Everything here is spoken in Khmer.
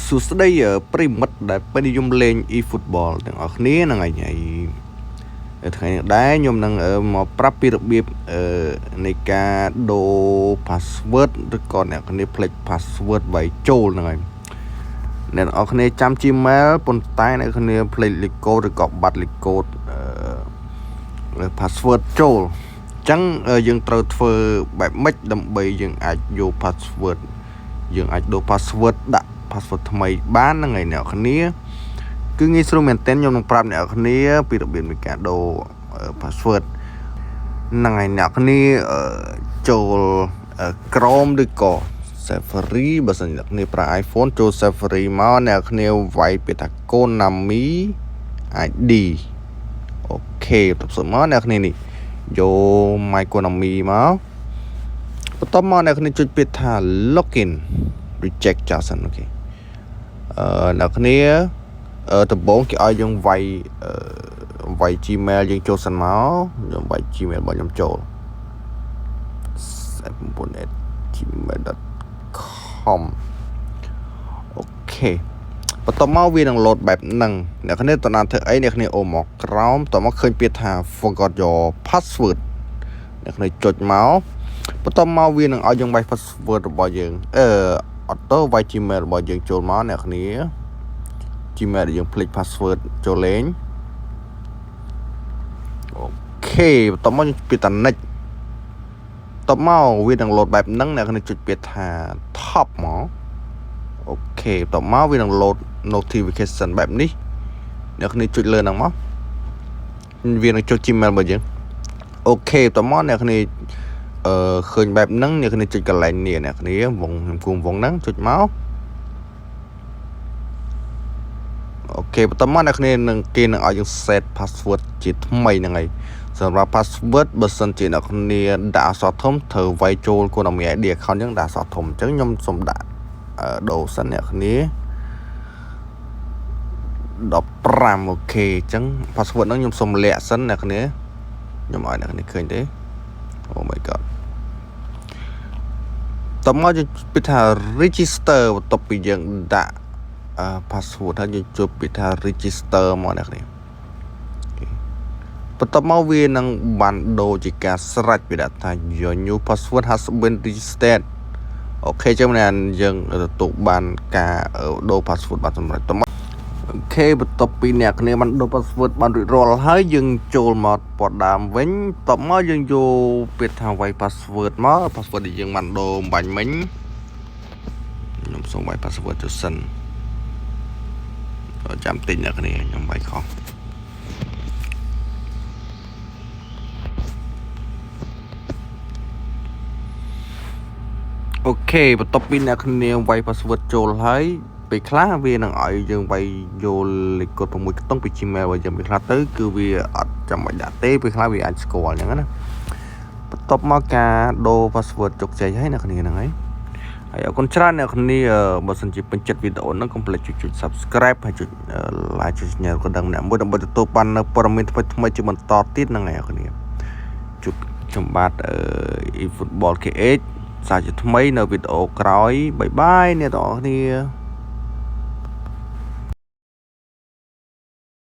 សួស្តីប្រិយមិត្តដែលពេញនិយមលេង eFootball ទាំងអស់គ្នាហ្នឹងហើយហើយថ្ងៃនេះដែរខ្ញុំនឹងមកប្រាប់ពីរបៀបនៃការដូរ password ឬក៏អ្នកគ្នាភ្លេច password វាយចូលហ្នឹងហើយអ្នកទាំងអស់គ្នាចាំ Gmail ប៉ុន្តែអ្នកគ្នាភ្លេចលេខកូដឬក៏បាត់លេខកូដ password ចូលអញ្ចឹងយើងត្រូវធ្វើបែបម៉េចដើម្បីយើងអាចយក password យើងអាចដូរ password ដាក់ password ថ្មីបានហ្នឹងហើយអ្នកគ្នាគឺងាយស្រួលមែនទែនខ្ញុំនឹងប្រាប់អ្នកគ្នាពីរបៀបនៃការដូរ password ហ្នឹងហើយអ្នកគ្នាចូល Chrome ឬក៏ Safari បើសិនអ្នកគ្នាប្រើ iPhone ចូល Safari មកអ្នកគ្នាវាយពាក្យថា Konami ID OK បន្ទាប់មកអ្នកគ្នានេះយក My Konami មកបន្ទាប់មកអ្នកគ្នាចុចពាក្យថា login reject ចោលសិន OK អ្នកគ្នាដំបូងគេឲ្យយើងវាយវាយ Gmail យើងចូលសិនមកខ្ញុំវាយ Gmail របស់ខ្ញុំចូល 49@gmail.com OK បន្ទាប់មកវានឹង load បែបហ្នឹងអ្នកគ្នាតើណាធ្វើអីអ្នកគ្នាអូមកក្រោមតមកឃើញពាក្យថា forgot your password អ្នកគ្នាចុចមកបន្ទាប់មកវានឹងឲ្យយើងវាយ password របស់យើងអឺអត់ទៅវាយ Gmail របស់យើងចូលមកអ្នកគ្នា Gmail ដែលយើងភ្លេច password ចូលលេង OK បន្ទាប់មកយើងពាក្យថា next បន្ទាប់មកវានឹង load បែបហ្នឹងអ្នកគ្នាចុចពាក្យថា top មក OK បន្ទាប់មកវានឹង load notification បែបនេះអ្នកគ្នាចុចលើហ្នឹងមកវានឹងចុច Gmail របស់យើង OK បន្ទាប់មកអ្នកគ្នាអឺឃើញបែបហ្នឹងអ្នកគ្នាចុចកន្លែងនេះអ្នកគ្នាវងខ្ញុំគួងវងហ្នឹងចុចមក OK បន្ទាប់មកអ្នកគ្នានឹងគេនឹងឲ្យយើង set password ជាថ្មីហ្នឹងហើយសម្រាប់ password បើសិនជាអ្នកគ្នាដាក់អក្សរធំត្រូវវាយចូល Konami ID account យើងដាក់អក្សរធំអញ្ចឹងខ្ញុំសូមដាក់ដូរសិនអ្នកគ្នា15 OK អញ្ចឹង password ហ្នឹងខ្ញុំសូមលាក់សិនអ្នកគ្នាខ្ញុំឲ្យអ្នកគ្នាឃើញទេ Oh my god តមកយើងពាក្យថា register បន្ទាប់ពីយើងដាក់ password ហើយយើងជួបពាក្យថា register មកអ្នកគ្នាបន្ទាប់មកវានឹងបានដូរជាការស្រេចវាដាក់ថា your new password has been registered OK ចឹងម្នាក់យើងទទួលបានការដូរ password បានសម្រេចតមក OK បន្ទាប់ពីអ្នកគ្នាបានដូរ password បានរួចរាល់ហើយយើងចូលមកពណ៌ដើមវិញបន្ទាប់មកយើងយកពាក្យថាវាយ password មក password ដែលយើងបានដូរបាញ់មិញខ្ញុំសូមវាយ password ទៅសិនចាំតិចអ្នកគ្នាខ្ញុំវាយខុស OK បន្ទាប់ពីអ្នកគ្នាវាយ password ចូលហើយពេលខ្លះវានឹងឲ្យយើងវាយយកលេខកូដ6ខ្ទង់ពី Gmail របស់យើងពេលខ្លះទៅគឺវាអត់ចាំបាច់ដាក់ទេពេលខ្លះវាអាចស្គាល់អញ្ចឹងណាបន្ទាប់មកការដូរ password ជោគជ័យហើយអ្នកគ្នាហ្នឹងហើយហើយអរគុណច្រើនអ្នកគ្នាបើសិនជាពេញចិត្តវីដេអូហ្នឹងកុំភ្លេចចុច Subscribe ហើយចុច Like ចុចសញ្ញាកណ្ដឹងម្នាក់មួយដើម្បីទទួលបាននូវព័ត៌មានថ្មីៗជាបន្តទៀតហ្នឹងហើយអ្នកគ្នាជួបខ្ញុំបាទ eFootball KH សាជាថ្មីនៅវីដេអូក្រោយ bye bye អ្នកទាំងអស់គ្នា។